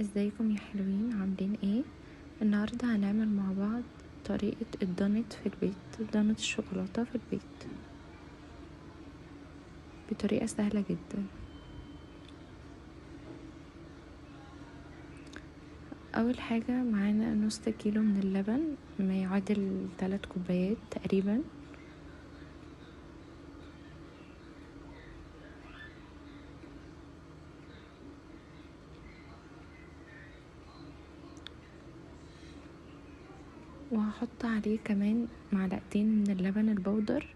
ازيكم يا حلوين؟ عاملين ايه؟ النهارده هنعمل مع بعض طريقة الدونت في البيت، دونت الشوكولاتة في البيت بطريقة سهلة جدا. اول حاجة معانا نص كيلو من اللبن، ما يعادل 3 كوبايات تقريبا. وهحط عليه كمان معلقتين من اللبن البودر.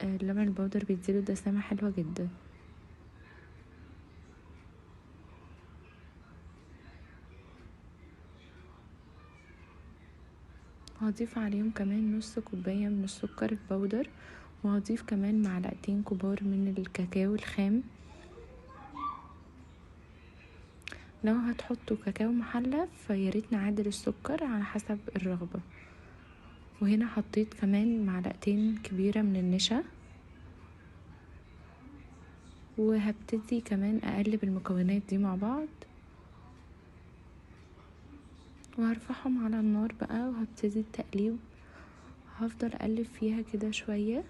اللبن البودر بيديله دسامة حلوة جدا. هضيف عليهم كمان نص كوباية من السكر البودر، وهضيف كمان معلقتين كبار من الكاكاو الخام. لو هتحطوا كاكاو محلى فياريت نعدل السكر على حسب الرغبة. وهنا حطيت كمان معلقتين كبيرة من النشا، وهبتدي كمان اقلب المكونات دي مع بعض، وهرفعهم على النار بقى، وهبتدي التقليب. هفضل اقلب فيها كده شوية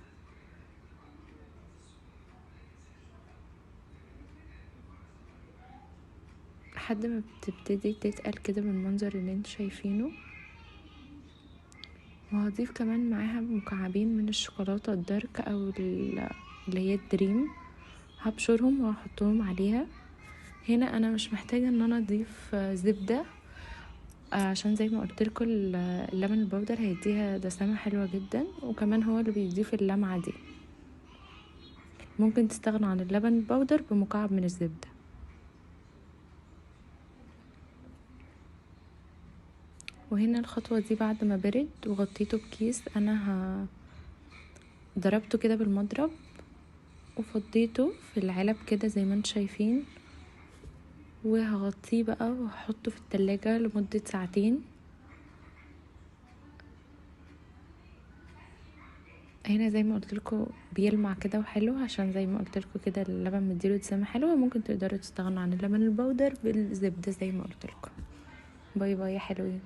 لحد ما بتبتدي تتقل كده بالمنظر اللي انتوا شايفينه. وهضيف كمان معاها مكعبين من الشوكولاتة ال dark او اللي هي ال Dream، هبشرهم وهحطهم عليها. هنا انا مش محتاجة ان انا اضيف زبدة، عشان زي ما قلت لكم اللبن البودر هيديها دسامة حلوة جدا، وكمان هو اللي بيضيف اللمعة دي. ممكن تستغنوا عن اللبن البودر بمكعب من الزبدة. وهنا الخطوة دي بعد ما برد وغطيته بكيس، انا ضربته كده بالمضرب وفضيته في العلب كده زي ما انتم شايفين، وهغطيه بقى وهحطه في التلاجة لمدة ساعتين. هنا زي ما قلت لكم بيلمع كده وحلو، عشان زي ما قلت لكم كده اللبن مديله دسامة حلوة. ممكن تقدروا تستغنوا عن اللبن البودر بالزبدة زي ما قلت لكم. bye bye يا حلوين.